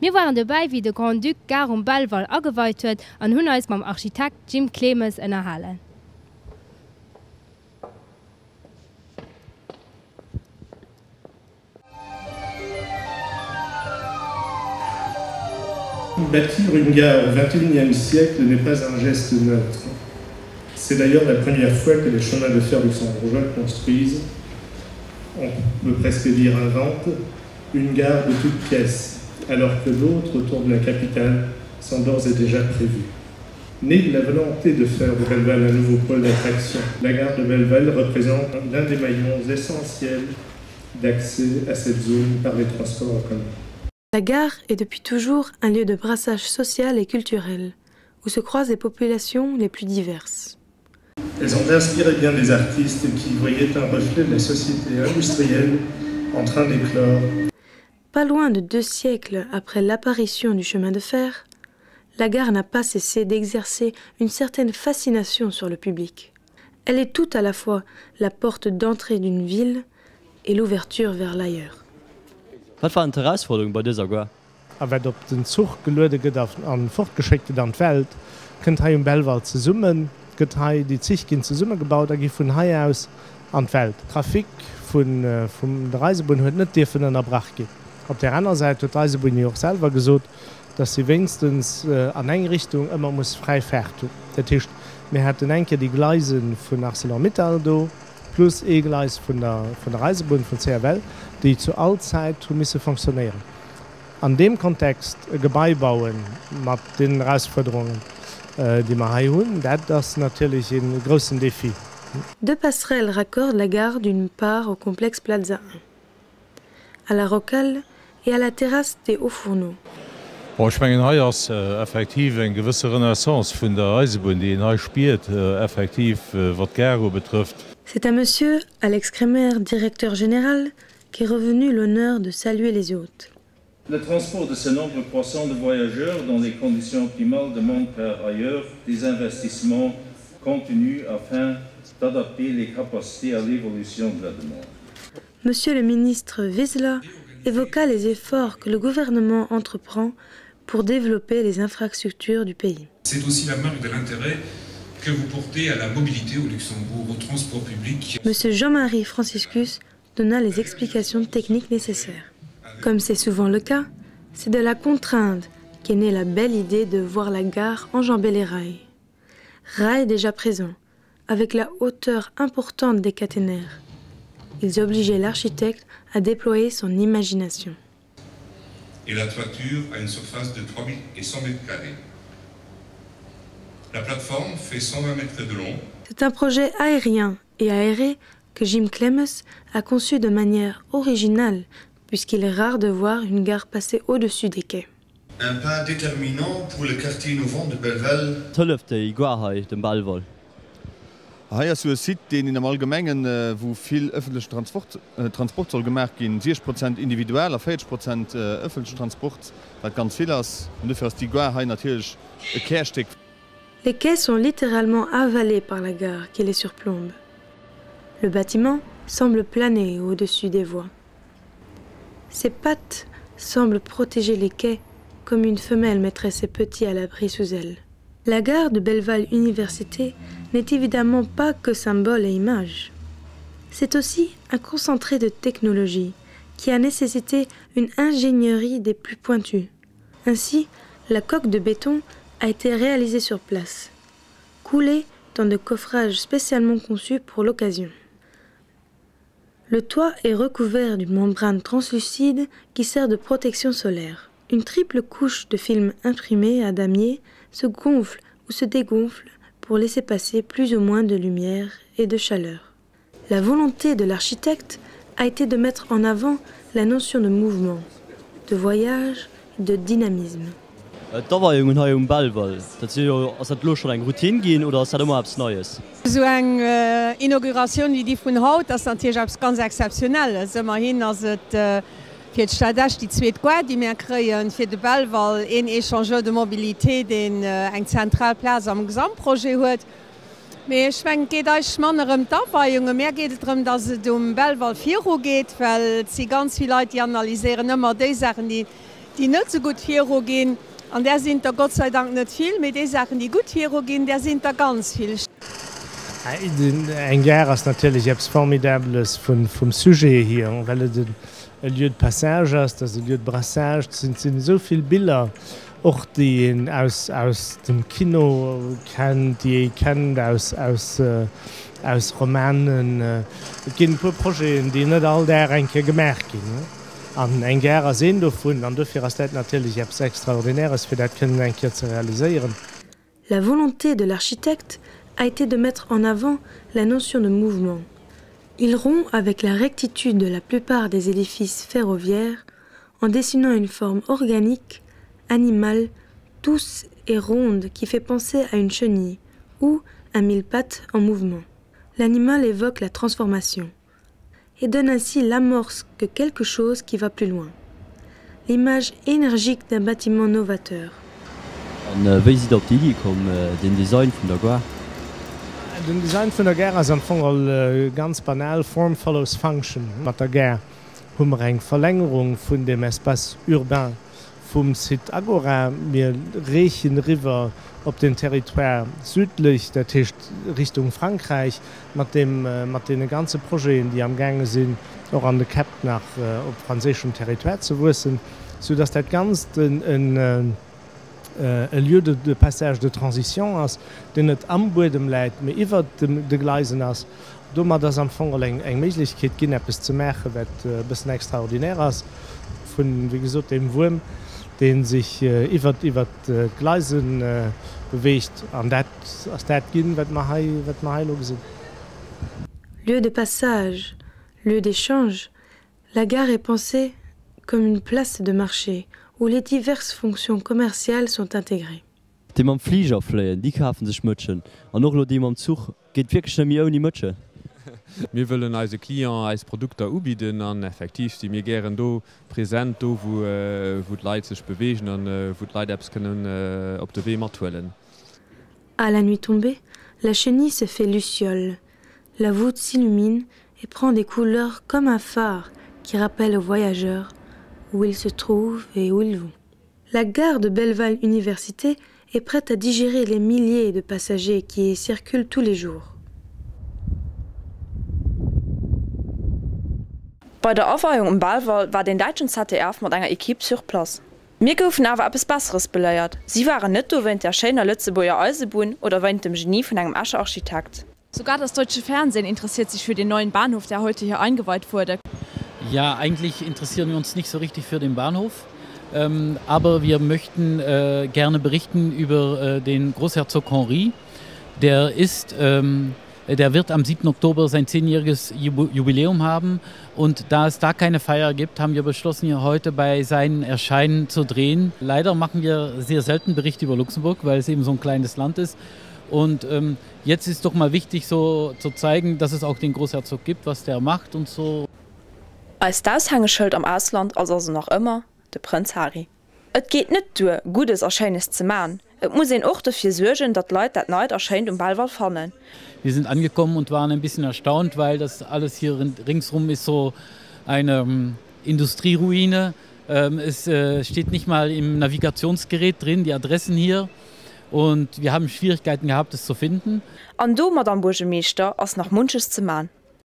Mir waren dobäi wéi de Grand-Duc d'Gare um Belval ageweit huet an hunn eis mam Architekt Jim Clemes ënnerhalen. Bâtir une gare au XXIe siècle n'est pas un geste neutre. C'est d'ailleurs la première fois que les chemins de fer luxembourgeois construisent, on peut presque dire inventent, une gare de toutes pièces, alors que d'autres autour de la capitale sont d'ores et déjà prévues. Née de la volonté de faire de Belval un nouveau pôle d'attraction, la gare de Belval représente l'un des maillons essentiels d'accès à cette zone par les transports en commun. La gare est depuis toujours un lieu de brassage social et culturel, où se croisent les populations les plus diverses. Elles ont inspiré bien des artistes qui voyaient un reflet de la société industrielle en train d'éclore. Pas loin de deux siècles après l'apparition du chemin de fer, la gare n'a pas cessé d'exercer une certaine fascination sur le public. Elle est tout à la fois la porte d'entrée d'une ville et l'ouverture vers l'ailleurs. Wat waren d'Erausforderungen bei dëser Gare? A wat op den Zuch geluede gëtt a fortgeschéckt gëtt an d'Welt, kënnt hei um Belval zesummen, gëtt hei, déi Zich ginn zesummegebaut a gi vun hei aus an d'Welt. Trafic vun der Eisebunn huet net dierfen ënnerbrach ginn. Op där aner Säit huet d'Eisebunn jo och selwer gesot, dass si wéinstens an eng Richtung ëmmer muss fräi Faart hunn. Dat heescht, mir haten eng Kéier déi Gleise vun Arcelor-Mittal do, plus ee Gleis vun der Eisebunn, vun CFL, déi zu all Zäit hu misse fonctionnéieren. An deem Kontext e Gebai bauen, mat deenen Erausfuerderungen, déi mer hei hunn, dat ass natierlech e groussen Défi. Deux passerelles raccordent la gare d'une part au complexe Plaza 1, à la Rockhal et à la terrasse des Hauts-Fourneaux. Bon, ech mengen, hei ass effektiv eng gewësse Renaissance vun der Eisebunn, déi een hei spiert, effektiv, wat d'Gare ubetrëfft. C'est à monsieur Alex Kremer, directeur général, qu'est revenu l'honneur de saluer les hôtes. Le transport de ce nombre croissant de voyageurs dans les conditions optimales demande par ailleurs des investissements continus afin d'adapter les capacités à l'évolution de la demande. Monsieur le ministre Wiesler évoqua les efforts que le gouvernement entreprend pour développer les infrastructures du pays. C'est aussi la marque de l'intérêt que vous portez à la mobilité au Luxembourg, au transport public. Monsieur Jean-Marie Franciscus donna les explications techniques nécessaires. Comme c'est souvent le cas, c'est de la contrainte qu'est née la belle idée de voir la gare enjamber les rails. Rails déjà présents, avec la hauteur importante des caténaires. Ils obligeaient l'architecte à déployer son imagination. Et la toiture a une surface de 3100 mètres carrés. La plateforme fait 120 mètres de long. C'est un projet aérien et aéré que Jim Clemens a conçu de manière originale puisqu'il est rare de voir une gare passer au-dessus des quais. Un pas déterminant pour le quartier innovant de Belval. Hëlleft déi Gare hei dem Belval? Hei ass jo e Site, deen een am Allgemengen, wou vill ëffentlechen Transport, Transport soll gemaach ginn, 60 Prozent individuell a 40 Prozent ëffentlechen Transport, wat ganz vill ass. An dofir ass déi Gare hei natierlech e Kärstéck. Les quais sont littéralement avalés par la gare qui les surplombe. Le bâtiment semble planer au-dessus des voies. Ses pattes semblent protéger les quais comme une femelle mettrait ses petits à l'abri sous elle. La gare de Belval Université n'est évidemment pas que symbole et image. C'est aussi un concentré de technologie qui a nécessité une ingénierie des plus pointues. Ainsi, la coque de béton a été réalisée sur place, coulée dans de coffrages spécialement conçus pour l'occasion. Le toit est recouvert d'une membrane translucide qui sert de protection solaire. Une triple couche de film imprimé à damier se gonfle ou se dégonfle pour laisser passer plus ou moins de lumière et de chaleur. La volonté de l'architecte a été de mettre en avant la notion de mouvement, de voyage, de dynamisme. D'Aweiungen hei um Belval, dat si jo, ass dat elo schonn eng Routine ginn oder ass dat ëmmer eppes Neies? Esou eng Inauguratioun wéi déi vun haut ass natierlech eppes ganz Exzeptionelles. Ëmmerhin ass et fir d'Stad Esch déi zweet Gare, déi mär kréien, fir de Belval een Échangeur de mobilité, deen eng zentral Plaz am Gesamtprojet huet. Mee ech mengen, et geet eigentlech manner ëm d'Aweiungen, mär geet et drëm, datt et um Belval virugeet, well et si ganz vill Leit, déi analyséieren ëmmer déi Saachen, déi. déi net esou gutt viruginn, an där sinn et der Gott sei Dank net vill, mee déi Saachen, déi gutt viruginn, där sinn et der ganz vill. Eng Gare ass natierlech eppes Formidables vum Sujet hier, well et e Lieu de passage ass, et ass e Lieu de brassage, et sinn esou vill Biller, och déi een aus dem Kino kennt, déi ee kennt aus Romanen. Et ginn e puer Projeten, déi net all Dag eng Kéier gemaach ginn, an eng Gare ass een dovun, an dofir ass dat natierlech eppes Extraordinäres, fir dat kënnen eng Kéier ze realiséieren. La volonté de l'architecte a été de mettre en avant la notion de mouvement. Il rompt avec la rectitude de la plupart des édifices ferroviaires en dessinant une forme organique, animale, douce et ronde qui fait penser à une chenille ou à mille pattes en mouvement. L'animal évoque la transformation et donne ainsi l'amorce que quelque chose qui va plus loin. L'image énergique d'un bâtiment novateur. An wéi sidd der op déi Iddi komm, den Design vun der Gare? Den Design vun der Gare ass am Fong all ganz banal, Form follows function. Mat der Gare hu mer eng Verlängerung vun dem Espace urbain vum Site Agora. Mir reechen eriwwer op den Territoire südlech, dat heescht Richtung Frankräich, mat deem, mat deene ganze Projeten, déi amgaange sinn, och an de Käpp nach op franséischem Territoire ze wuessen, soudass dat Ganzt en e Lieu de passage de transition ass, deen net am Buedem läit, mee iwwert de Gleisen ass. Domat ass am Fong eng eng Méiglechkeet ginn, eppes ze maachen, wat e bëssen extraordinaire ass, vun, wéi gesot, deem Wuerm, dee sech iwwert iwwert d'Gleise beweegt. An dat ass dat ginn, wat mer hei, wat mer hei elo gesinn. Lieu de passage, lieu d'échange, la gare est pensée comme une place de marché où les diverses fonctions commerciales sont intégrées. Déi mam Fliger fléien, déi kafen sech Mëtschen. An och elo déi mam Zuch. Geet wierklech net méi ouni Mëtschen. Mir wëllen eise Client eis Produkter ubidden an effektiv si mir gären do present, do wou d'Leit sech beweegen an wou d'Leit eppes kënnen op de Wee mathuelen. À la nuit tombée, la chenille se fait luciole. La voûte s'illumine et prend des couleurs comme un phare qui rappelle aux voyageurs où ils se trouvent et où ils vont. La gare de Belleval Université est prête à digérer les milliers de passagers qui y circulent tous les jours. Bei der Aweiung um Belval war den däitschen ZDF mat enger Equipe sur place. Mir goufen awer eppes Besseres beléiert, Si waren net do wéint der schéiner Lëtzebuerger Eisebunn oder wéint dem Genie vun engem Escher Architekt. Sogar das deutsche Fernsehen interessiert sich für den neuen Bahnhof, der heute hier eingeweiht wurde. Ja, eigentlich interessieren wir uns nicht so richtig für den Bahnhof. Ähm, aber wir möchten äh, gerne berichten über äh, den Großherzog Henri. Der ist ähm, der wird am 7. Oktober sein zehnjähriges Jubiläum haben und da es da keine Feier gibt, haben wir beschlossen, hier heute bei seinen Erscheinen zu drehen. Leider machen wir sehr selten Berichte über Luxemburg, weil es eben so ein kleines Land ist. Und ähm, jetzt ist doch mal wichtig so zu zeigen, dass es auch den Großherzog gibt, was der macht und so. Eist Aushängeschëld am Ausland ass also nach ëmmer de Prënz Hari. Et geet net duer, Guddes a Schéines ze man, et muss een och dofir suergen, datt d'Leit dat Neit a Schéint um Belval fannen. Wir sind angekommen und waren ein bisschen erstaunt, weil das alles hier ringsrum ist so eine Industrieruine. Es steht nicht mal im Navigationsgerät drin, die Adressen hier und wir haben Schwierigkeiten gehabt, es zu finden. An do, Madame Buergermeeschter, ass nach munches ze man.